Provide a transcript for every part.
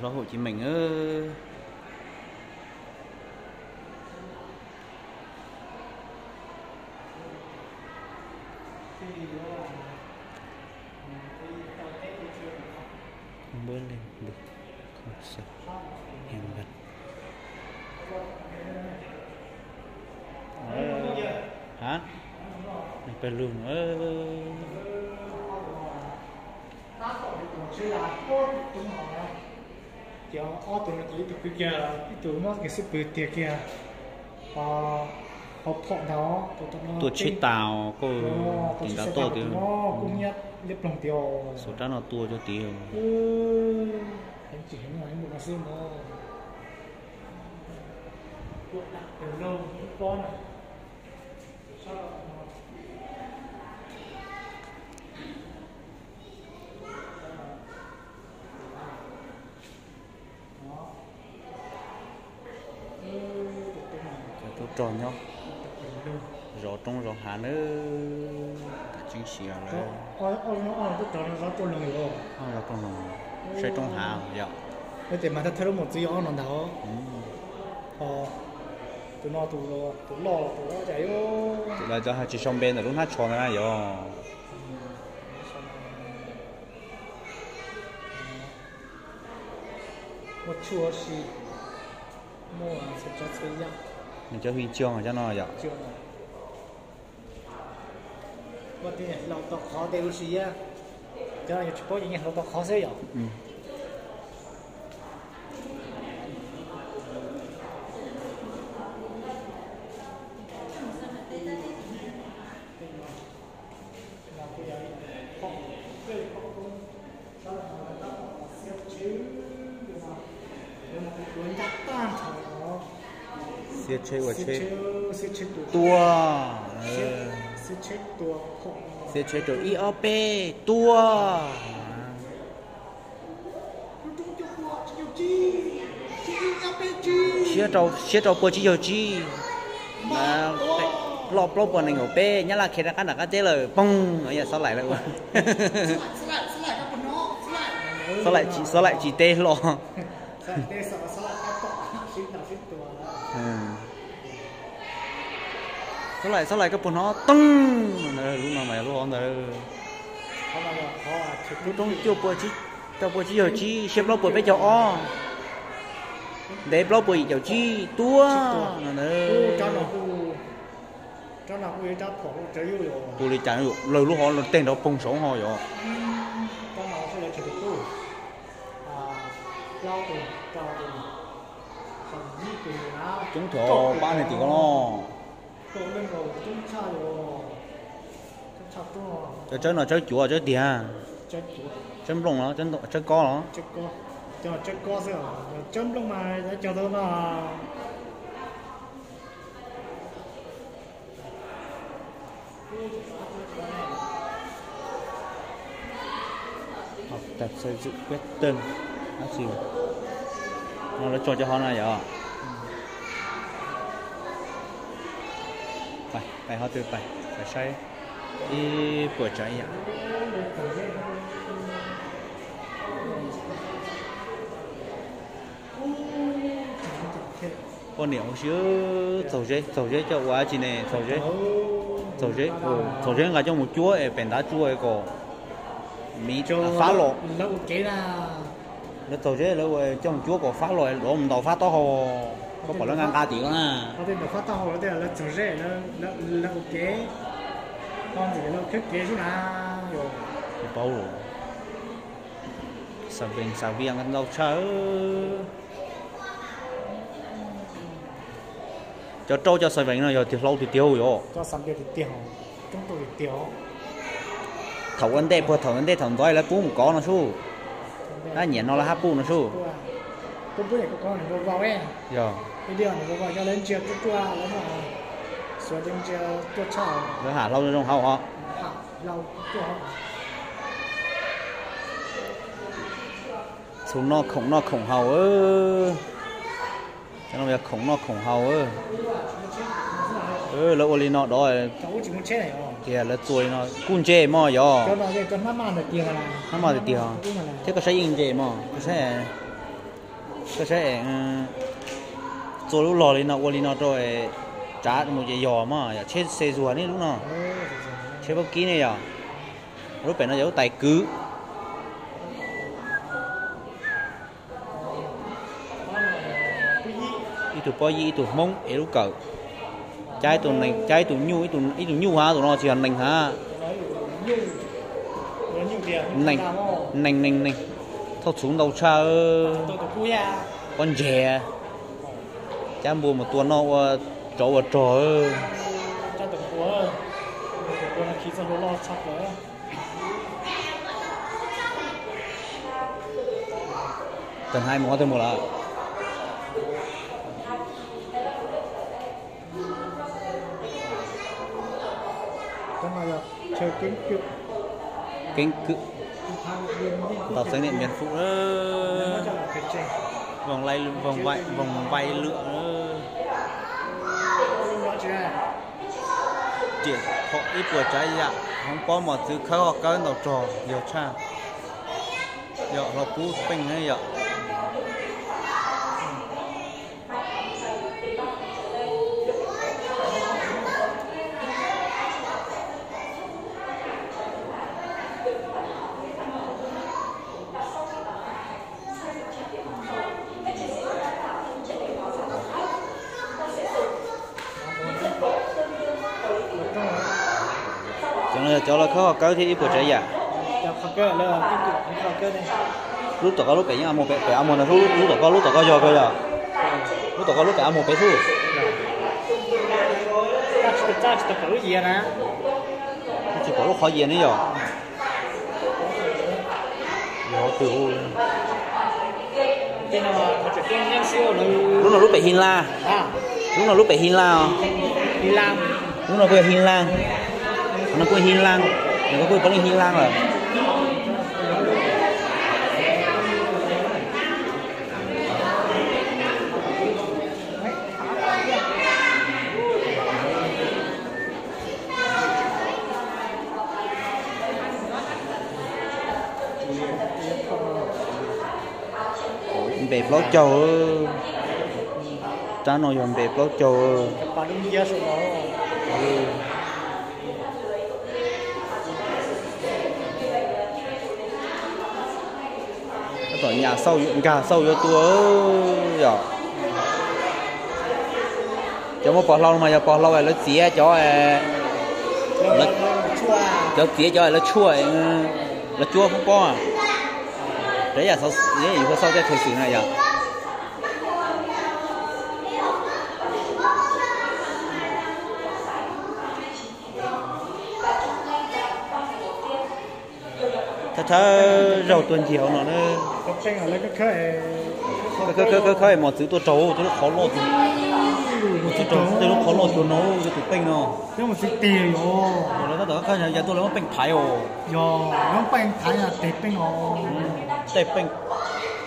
Hlob Hauv Cis Meem. Npuab leej npawg Kho Xaus Hias Npas. Ha, nws pawg lug. Ces ob tug no ces ib tug pw kiag, ib tug mob kev xub pwg tiag kiag. Ho phom ntag, tus tom no tuaj tsheb tas, koj tim nrad tuaj tiag, kuj nyiab liab ploog tiag. Xov rab no tua cov tid. Heev tsis heev no xwb no. Cov tub rog nyob zov roob zov hav nawb, tseeb siab lawm. Zov roob loog, saib roob hav yom. Tes mas thawj thawj lub mus txiv ob no ntag. Tus no tus loj tus loj cas, tus lawv cov hais tsis sau npe ntawm lub hnab tsho ntawd na yom. Muaj tshuaj si, muaj txhua tsav txhua yam. Nws cov hwj chim cov no yom. Ua tib hlau tau qhov tej lub si yam, cov no yog tsis paub ces nyiaj hlau tau qhov xwb yom. Xiab tsheb ua tsheb tua, xiab tsheb rau ib ob peb tua. Siab rau, siab rau pua tsib caug tsib. Loj plaub puas nees nkaum peb, Nyab Laj khiav rov qab nram qab teb lawm, poog, yog Xov Laim lawm ua. Xov Laim tsis, Xov Laim tsis teb hlo. Xov Laim, Xov Laim koj puas hnov toog, lub no mas lub hov ntawd. Lub roob cuaj pua, rau pua tsib caug tsib, siab plaub puas peb caug ob, ntev plaub puas yim caum tsib, tua no ntawd. Tus li cas lawv lub hov los teg nrov poog saud ho yom. Coob thaum pab niag tim ko no. Cov tsawb no tsawb cuav tsawb tiag, tsawb nplooj los tsawb kob los. Học tập xây dựng quét tên. No lawv tso cov hov no yom. Pais, pais hov twg pais, pais saib ib puas tsav ib yam. Poj niam ua si, txaug zeb, txaug zeb coj ua dab tsi ne? Txaug zeb, txaug zeb, txaug zeb nqa coj mus cuab es pem ntav tsuag kom miv fab los. Lawv txaug zeb lawv ua coj mus cuab kom fab los, lov mus ntaus fab taub hau, koj pom lawv nqa nqa tim ko na. Paub, xav vees xav vias ntau tshaj. Cov rau cov xav vees no yog tiag hlau tiag tiag yom. Thaum ua ntej puag thaum ntej thaum ntxov lawv pub mus kov no sub. Nab nyiam no lawv hab pub no sub. Yog. Lawv ham hlau zoo hauv os. Txhua noj khoom noj khoom haus. Cov no yog khoom noj khoom haus. Lawv ua li no dov, tias lawv txua li no kuj ntse mog yog. Hnab maj tiag tiag. Thiab koj saib yeej ntse mog, koj saib. Koj saib, txua lub log li no ua li no rau, tsav mus ces yog mas yog tsheb xe zuag ne lub no, tsheb vaub kib ne yog. Lub pem no yog lub tais kwv. Ib tug pob yib ib tug hmoob ev lub kawm. Cab ib tug nees, cab ib tug nyuj, ib tug nyuj hab, tus no tsis yog nees hab. Nees, nees, nees, nees. Thauj txhuv ntau tshaj. Pob ntseg. Cab npua mus tua noj ua tsov ua rog. Tag hais mus ob tug mus lawm. Keeb kwm, tau xeeb niam miền Phú, vòng vay, vòng vay lượm. Riam phom ib puas tsav yam, hoob pob mos txwv khawb hov kawb ntau rog yog tshaj. Yog hlo kub peej yom. Cov no yog cov lawv khawb hov kawb thiab ib puas tsav yam. Lub tom koj lub pem yeej a muag pem, pem a muag ntawd xwb, lub tom koj lub tom koj yog kawg yog. Lub tom koj lub pem a muag pem xwb. Tsis pom lub qhov yias ne yog. Yog twg? Lub no lub pem Hi Laj. Lub no lub pem Hi Laj os. Lub no kuj yog Hi Laj. Qhov no kuj Hi Laj. Nws kuj pov leej Hi Laj lawm. Npe plaub caug. Rab no yog npe plaub caug. Tab tom nyas xauj, nkag xauj yuav tua yom. Cov muaj pov hlau no mas yog pov hlau lawv txiav cov, cov txiav cov lawv tshuaj, lawv cuab hoob pob. Yus xav xauj tej thev xwm na yom. Thawj thawj zaug tuaj ncig hauv no na. Khawb khawb khawb mos txwv tuaj raug tej lub qhov loj, mos txwv raug tej lub qhov loj cuag no, tus peej no. Lawv tab tom khawb ya tuaj lawv muab peej thaiv os. Tej peej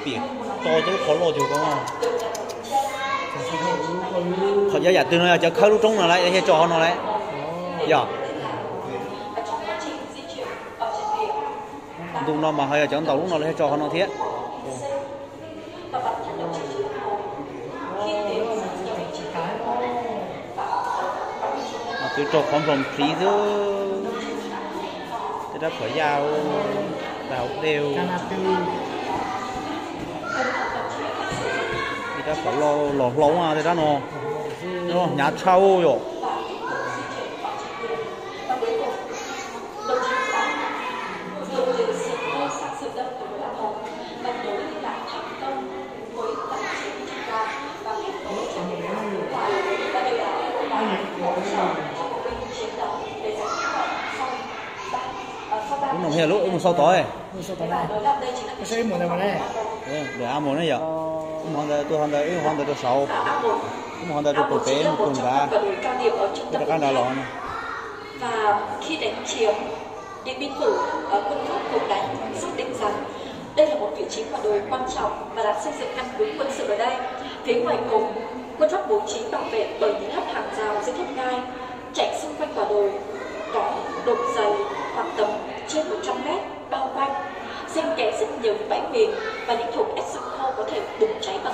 piam to tej lub qhov loj cuag ko. Qhov yam twg no yog cov khawb lub roob no lawm thiaj tso hauv no lawm. Yog ntu no mas ho yog cov ntaus lub no lawv thiaj tso hauv no thiab. Twb raug qhov nploos pliv xwb. Tej rab phom yaj, rau hauv dej. Tej rab phom los hlau tej rab no, hnyav tshaj yom. Lub no yog lub wb mus xauj tod. Lawv a mus ne yom. Wb mus hov ntawd, tuaj hov ntawd, wb mus hov ntawd rau saud. Wb mus hov ntawd rau pem, pem mus pem nrad, wb rov qab nrad los no. Và khi đánh chiếm Điện Biên Phủ, ờ, quân Pháp cũng đã xác định rằng đây là một vị trí mà đồi quan trọng và đã xây dựng căn cứ quân sự ở đây. Phía ngoài cùng, quân Pháp bố trí bảo vệ bởi những lớp hàng rào dây thép gai chạy xung quanh tòa đồi có độ dày khoảng tầm trên một trăm mét bao quanh, xen kẽ rất nhiều những bãi mìn và những thùng ép xăng khô có thể bùng cháy bằng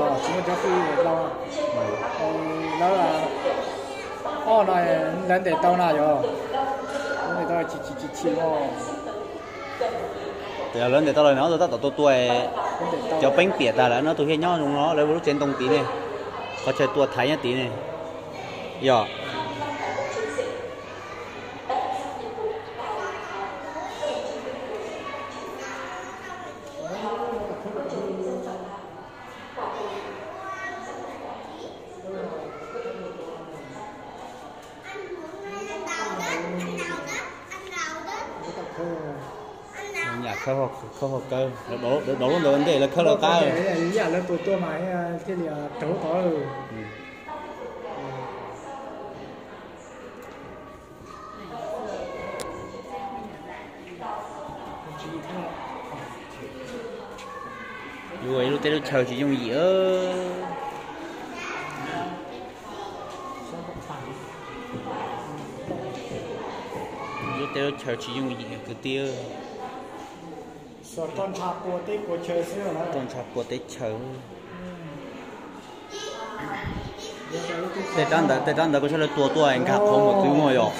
yog tsis muaj cov fwj los. Lawv ob no lawv ntes tau na yog, lawv ntes tau chim chim chim chim no. Yog lawv ntes tau lawm no, tab tom tua tua, cov peeb piam tas lawm no, tus thiaj nyob zoo no, lawv lub tsev ntoo tid ne, qhov chaw tua thaiv nyob tid ne. Yog. Nyam khawb hauv kawg, dob lub ntawd ua ntej lawv khawb lawv qab. Yam lawv tua tuaj mas thiaj li raug lub tod. Yuav ib lub teb lub chaw tsis yooj yim. Lub teb lub chaw tsis yooj yim kwv tij. Tuaj ntsha pua teb chaw. Tej rab ntawd, tej rab ntawd kuv saib lawv tua tuaj nkag qhov muag txwv muaj yog.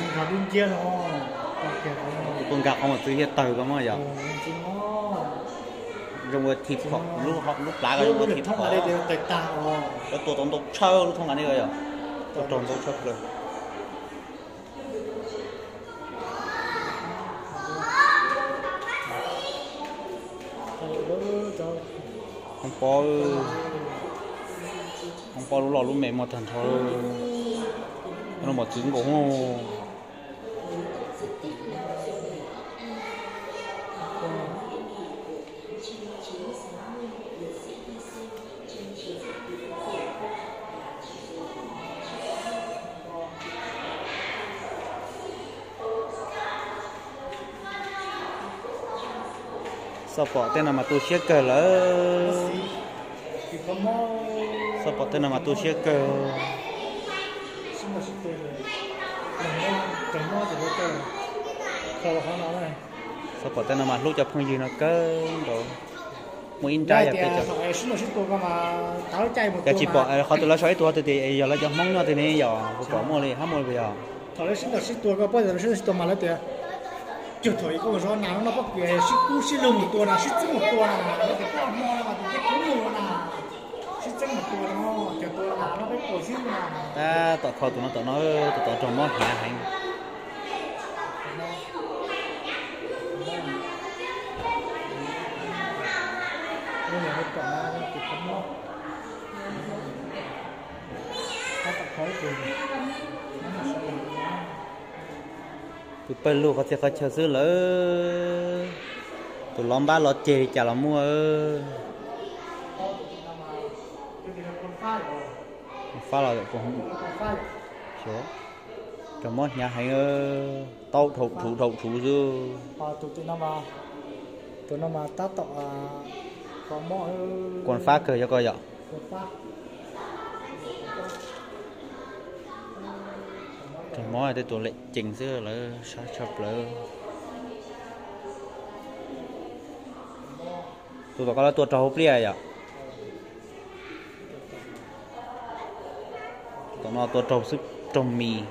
Tuaj nkag qhov muag txwv thiaj tawg ko muaj yog. Zoo ua thib phom, lub plab ko zoo ua thib phom. Lawv tua tau ntau tshaj lub thoob nqa nej ko yog. Tua raug ntau tshaj plaws. Hoob pob, hoob pob lub loj lub me muaj tag nrho. Lub mos txwv nkaus. Xoj pom tej no mas tu siab kawg lawm. Xoj pom tej no mas tu siab kawg. Xoj pom tej no mas hlub cov phooj ywg no kawg nkaus. Muaj ib nrab yog peb cov. Yog tsis pom qhov twg lawv sau ib tug twg tias yog lawv cov Hmoob nyob twg ne yog puas pom muaj li hab muaj li yog. Thaum lawv sib ntaus sib tua ko, poj niam sib ntaus sib tua mas lawv tias, cuag thaum ib koj mus zov nas no poj kws sib kub sib lug mus tua na, sib txeeb mus tua na, lawv tias poj hmo no mas tus tib kub lug na, sib txeeb mus tua no, cov tua nas no peb tua xwb na. Tab tom kho tus no tom no, tus tod raug mob hnyav heev. Pw pawg lug qhov txhia qhov chaw xwb lawm. Tus lov npab lov ceg li cas los muaj. Fab los, raug mob hnyav heev, tau dhau rhuv dhau rhuv xwb. Tus no mas tab tom kuas fab kawg yog ko yom. Raug mob tej tus lem cees xwb lawv sab tshaj plaws. Tus tom ko lawv tua raug hauv pliaj yom. Tom no tua raug xwb, raug mis.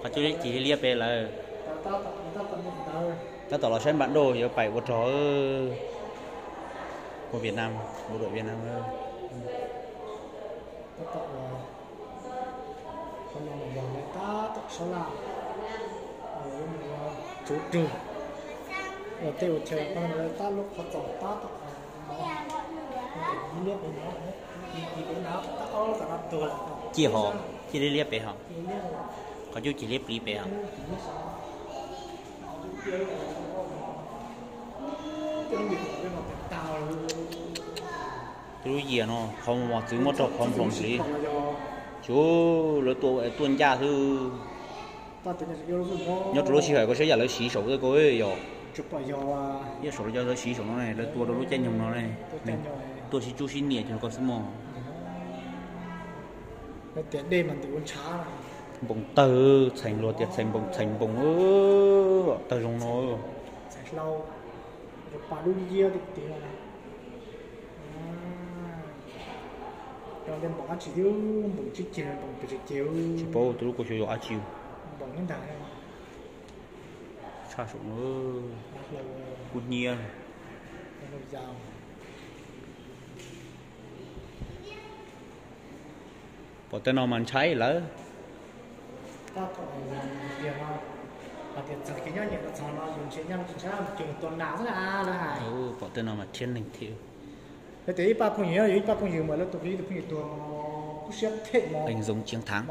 Qhov cub liab cig liab pem lawm. Tab tom los saib npam doj yuav pais ua rog. Ua Vietnam, bộ đội Việt Nam. Tsov rog, ua teb ua chaw, tab lub qhov txos tab tom Ciaj hos, ciaj liab liab pem hos. Qhov cub cig liab pliv pem hos. Tej lub yias no qhov mos txwv muab rau qhov nploos hliv. Tsuav lawv tua tuaj ncaj xwb. Nyob rau lub sij hawm koj saib yam lawv siv saum tej ko yog. Yog saum lawv cov lawv siv saum no ne, lawv tua rau lub caij nyoog no ne, tuaj sib tsub sib nias cov ko xwb mog. Npoo tawg, txheem luag tias txheem npoo txheem npoo, tawg zoo no. Tsis paub tus lub kaus xyuas yog dab tsi. Tshaj saum no, kub hnyiab. Pom tej no mas ntshai lawm. Pom tej no mas rhiab neeg thiab. Ib pab phooj ywg, ib pab phooj ywg mas lawv tus ib tug phooj ywg tuag, kuj siab them mos, Ees Zoov Tsiev Thaav,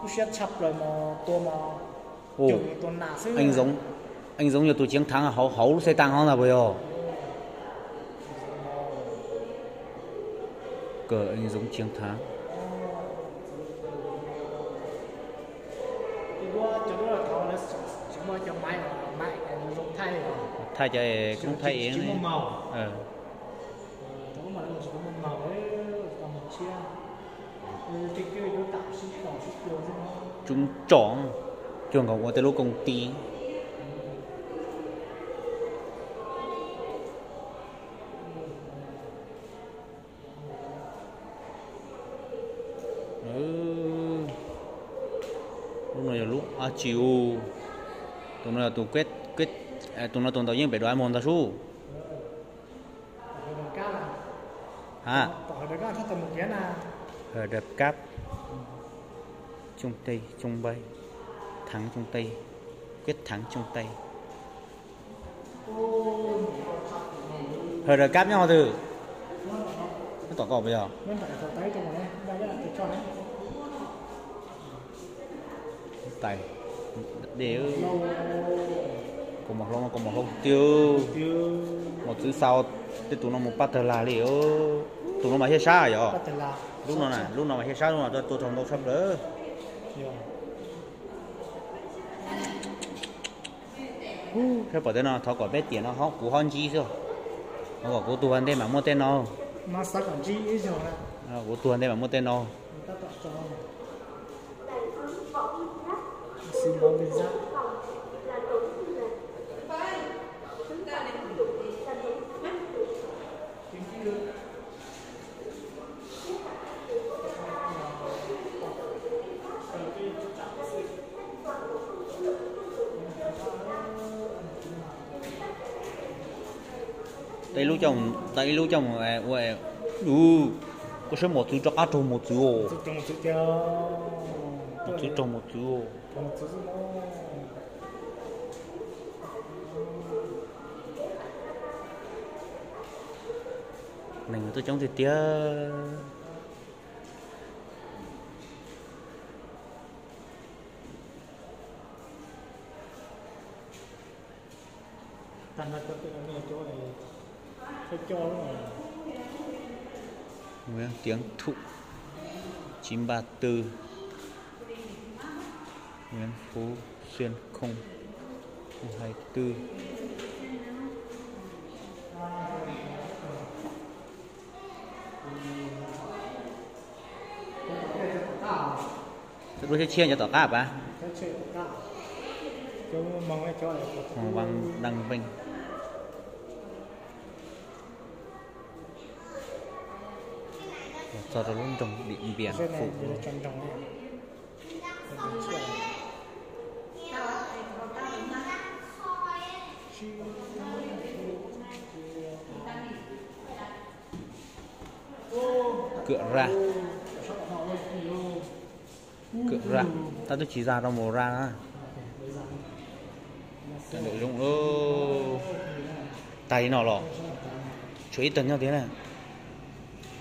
kuj siab tshaj plaws mos, tua mos, Ees Zoov, Ees Zoov yog tus Tsiev Thaav hauv hauv lub xeb taag hov ntag puas yog? Kawg Ees Zoov Tsiev Thaav. Thaij cov koob thaij ev. Tsub tsom, cuag nkaus ua tej lub koom ti. Lub no yog lub dab tsi u? Tus no yog tus, tus no tus ntaus yeej pem dua mus ntag sub. Ha, Hawm Dam Kab, Cooj Teg, Cooj Npaig, Thaav Cooj Teg, Kuab Thaav Cooj Teg. Hawm Dam Kab nyob qhov twg? Nyob tom ko puas yog? Tais, dej, kaus mom hlau no kaus mom hlau tiag. Mos txwv xa tej tus no mus pab tawg lag li. Tus no mas hiab sab yom. Lub no, lub no mas hiab sab, lub no tuaj raug ntau tshaj plaws. Saib pom tej no, thov kom peb tiam no kuv ho ntsib xwb. Thov kom kuv tuag ntej mam muaj tej no. Kuv tuag ntej mam muaj tej no. Tau ib lub coj mus ua, ua, koj saib mos txwv rov qab raug mos txwv os. Mos txwv raug mos txwv. Neeg tuaj coob tiag tiag. Nguyễn Tiến Thụ, chín ba tư, Nguyễn Phú, Xuyên Không, không hai tư. Lub tsheb tshiab nyob tom qab pab. Hồng Văn Đăng Vinh. Los txog rau lub nroog Điện Biên Phủ. Kawm raj, kawm raj, tab twb tsis zaj rau mus raj na. Ntawm zoo lawm. Tag li no los? Tshuav ib tag nyob thiab na.